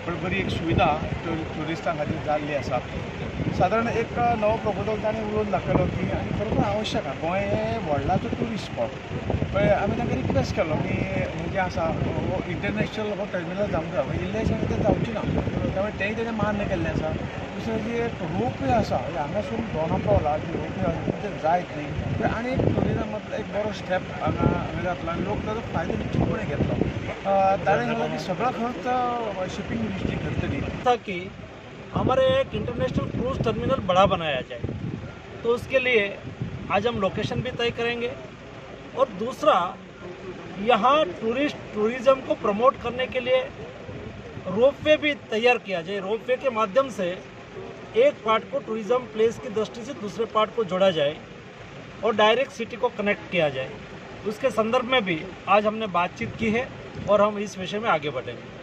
पण बरी एक सुविधा ट्युरिस्टां खातीर जाल्ली आसा. सादारण एक नवो प्रपोजल ताणें उलोवन दाखयलो की आनी खरोखर आवश्यक आसा. गोंय हें व्हडलाचो ट्युरिस्ट स्पॉट. पळय आमी तांकां रिक्वेस्ट केलो की हें जें आसा हो इंटरनॅशनल हो टर्मिनल जावंक जाय, इल्लेशें तें जावचें ना, त्यामुळे तेंय तेणें मान्य केल्लें आसा. दुसरें जी एक रोपवे आसा हांगासून दोना पावला जी रोपवे आसा तें जायत न्ही आनी एक ट्युरिजमांतलो एक बरो स्टेप हांगा हांगा जातलो आनी लोक ताजो फायदो निश्चितपणे घेतलो. ताणें सांगलां की सगळो खर्च शिपींग मिनिस्ट्री करतली. की हमारे एक इंटरनेशनल क्रूज टर्मिनल बड़ा बनाया जाए, तो उसके लिए आज हम लोकेशन भी तय करेंगे. और दूसरा, यहाँ टूरिज्म को प्रमोट करने के लिए रोपवे भी तैयार किया जाए. रोपवे के माध्यम से एक पार्ट को टूरिज्म प्लेस की दृष्टि से दूसरे पार्ट को जोड़ा जाए और डायरेक्ट सिटी को कनेक्ट किया जाए. उसके संदर्भ में भी आज हमने बातचीत की है और हम इस विषय में आगे बढ़ेंगे.